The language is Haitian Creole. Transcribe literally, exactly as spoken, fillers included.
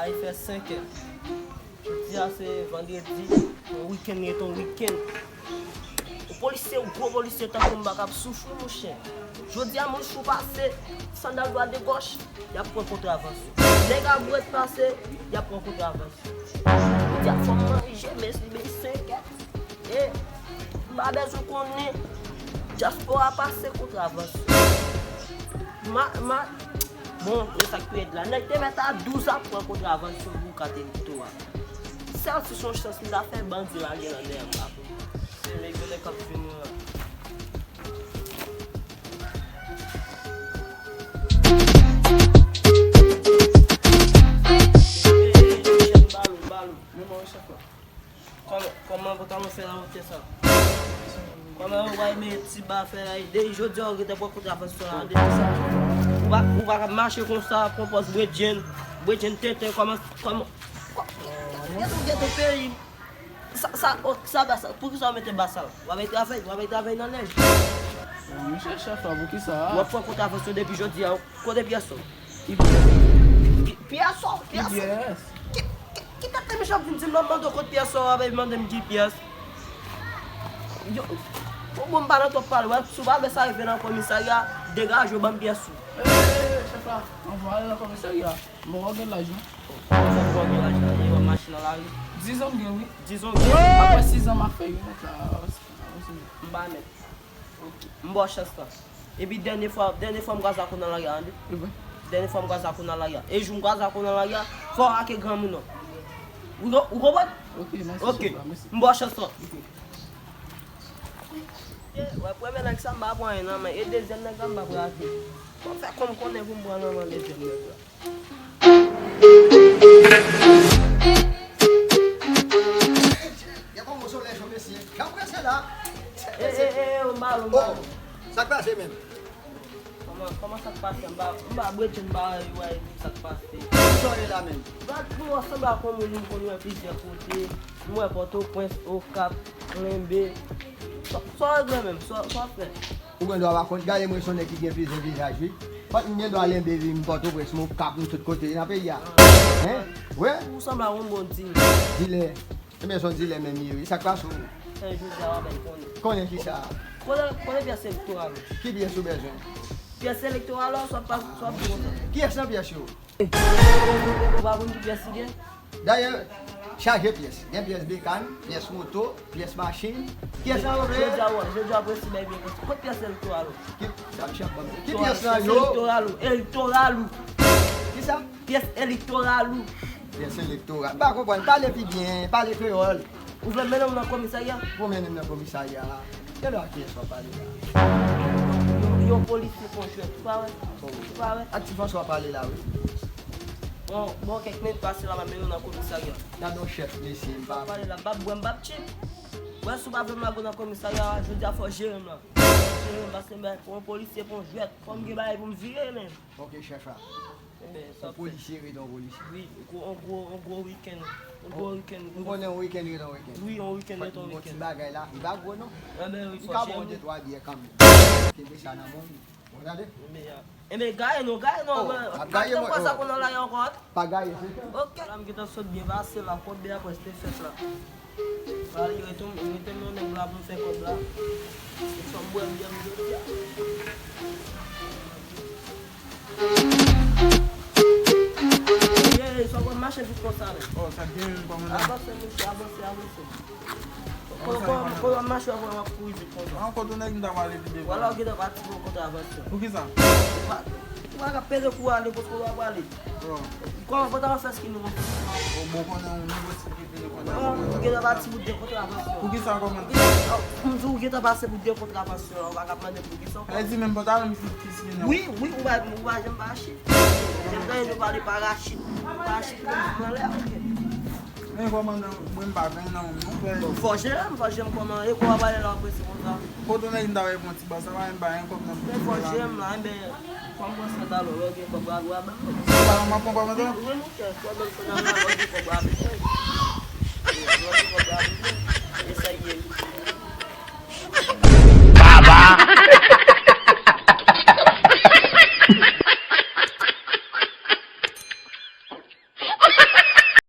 Ay fè senkè. Jodi a se vandredi, yon wikenn rete yon wikenn. Yon polisye, yon gwo polisye tankou m pa kab soufri, monchè. Jodi a, moun chou pase, sandal dwat de gòch, y ap pran kontravansyon. Nèg a bwèt pase, y ap pran kontravansyon. Jodi a, fò m manje, men li ben senkè. E, m pa bezwen konnen, dyaspora pase kontravansyon. Ma, ma, bon, men sa k pi rèd la. Nèg te mèt a douz ap pran kontravansyon pou kate elektoral. Sèl si se yon chans m ta fè, bandi lage nan dèyè m la. Se nèg yo nèg k ap jwenn mwen an. Ey, ey, ey, ey, balo, balo. Kòman, kòman pantalon fè nan wote sa? Kòman ou bay men ti ba fè la? Depi jodi a ou gentan pran kontravansyon la, depi sa. Ou pa, ou pa ka mache konsa, pran pòz bredjenn, bredjenn tenten, kòman, kòman, kòman, gentan, gentan peyi. Sa, sa, oh, sa ba sa, poukisa ou mete ba sa la? W ap al travay, w ap al travay nan nèj. Monchè chèf la, poukisa? W ap pran kontravansyon depi jodi a, kote pyès ou? Ki pyès? Pi-, pyès ou? Pyès ou? Ki, ki, ki tèt te mechan vin di m nan mande w kot pyès ou, w ap mande m ki pyès? Yo, bon, bon, m pa nan twòp pale, w ap, si w pa vle sa rive nan komisarya, degaje w, ban m pyès ou. Ey, chèf la, anvan ale nan komisarya. M poko gen laj non. Kòman w gen laj la? E w ap mache nan lari? Diz an m gen, wi. Diz an w gen? Apre sis an m ap fè wi, mèt la. M pa mèt. M ba w chans lan. Epi dènye fwa, dènye fwa m kwaze ak ou nan lari a, tande? Dènye fwa m kwaze ak ou nan lari a. E jou m kwaze ak ou nan lari a, fò w rake granmoun nan. Ou, ou konprann? Ok, mèsi, chèf la, mèsi. M ba w chans lan. Ok. E, w ap premye nèg sa m pa pran anyen nan men, e dezyèm nèg la m p ap rake. Fò m fè kòm konnen pou m pran nan men dezyèm nèg la. Gen kòman solèy cho mesye. Jan prese la. E, e, e, e, m ba l, m ba l. Oh, sa k pase menm? Kòman, kòman sa k pase? M ba, m ba bredjenn ba yo wè sa k pase. Kisa w ye la menm? Gad pou w sanble ak yon moun m konn wè plizyè kote. M wè Pòtoprens, Okap, Klenbe. Sa, sa w regle menm? Sa, sa w ap fè? Ou gen dwa pa konn, gade mwen se yon nèg ki gen plizyè vizaj wi. Fòk m gen dwa lenbe wi, m Pòtoprens, m Okap, m tout kote nan peyi a. Hen? Wi. Ou sanble ak yon bon dilè. Dilè. Ebyen se yon dilè menm ye wi. Sa k pase w? Fè jodi a w ap bay konnen. Konnen kisa? Konnen, konnen pyès elektoral ou. Ki pyès ou bezwen? Pyès elektoral ou, sa w ap, sa w ap di konsa. Kiyès nan pyès yo? Ou pa konn ki pyès li gen? Dayè, chaje pyès. Gen pyès bekàn, pyès moto, pyès machin. Pyès nan yo vle? Jodi a, wè, jodi a presi bay byen konsa. Kot pyès elektoral ou? Ki, sa misye ap ban m? Ki pyès nan yo? Pyès elektoral ou, elektoral ou. Kisa? Pyès elektoral ou. Pyès elektoral. M pa konprann. Pale pi byen, pale kreyòl. Ou vle mennen m nan komisarya? Pou mennen m nan komisarya. Gade a kiyès w ap pale la? Yon, yon polisye pran jwèt, ou pa wè? Ou pa wè? Ak ti Franswa w ap pale la wi. Bon, bon, kèk minit pase la, m ap mennen w nan komisarya. Gade yon chèf mesye, m pa. Pale la, m p ap bwè, m p ap tchip. Wè, si w pa vle m lage w nan komisarya, jodi a fò w jere m la. Fò w jere m, paske m bay pou yon polisye pran jwèt, fò m gen bagay pou m vire menm. Ok, chèf la. Enben, sa w ap fè? Yon polisye rete yon polisye. Wi, yon gwo, yon gwo, yon gwo wikenn. Yon gwo wikenn. M konnen yon wikenn rete yon wikenn. Wi, yon wikenn rete yon wikenn. Fòk m gen yon ti bagay la, li pa gwo non. Enben, wi, fò w jere m. Li ka ba w de twa byè kanmenm. Kenbe sa nan men w. Bon, tande? Enben, gaye non, gaye non, oh, ap gaye mwen, oh. Sa konn nan lari ankò. Pa gaye, se sa. Ok. La, m gentan sot byen pase la, kòb de apre te fèt la. Pale, rete m, rete m nan nèg la pou m fè kòb la. Fò m bwè byè m jodi a. Ey, ey, sa w konn mache vit konsa menm. Oh, sa k gen menm, kòmandan? Avanse, mesye, avanse, avanse. Kòman, kòman, kòman w ap mache, w ap kouri vit konsa? An, kote nèg m ta pale pi devan. Wala, ou gentan pati pou kontravansyon. Poukisa? Ou pa, ou pa ka pede kou ale, kote w ap pale? Bro. Kòman, pantalon fès ki nou? Bon, bon, konnen yon nouvo tip ki vini konnen. Ou gentan pati pou de kontravansyon. Poukisa, kòmandan? Poukisa? M di ou gentan pase pou de kontravansyon, ou pa ka mande m poukisa ankò. Sa vle di menm pantalon m ki, ki siye nan. Wi, wi, ou pa, ou pa janm pa achte. Janm tande nou pale parachit. Parachit nan lè, ok. Men kòmandan, mwen m pa gen nan menm non, frè. Bon, fò jere m, fò jere m kòman, e kò a pale la, w ap prese konsa. Kote w nèg m ta bay pou yon ti bas, sa pa menm pa yon kòb nan. Men fò jere m la, enben, fò m pran sandal ou, lè w gen kòb la, ou a ban m. Sandal ou m ap pran kòmandan? Wi, wi, monchè, fò m pran sandal la, lè w gen kòb la, wi. Lè w gen kòb la, wi. E sa k ye,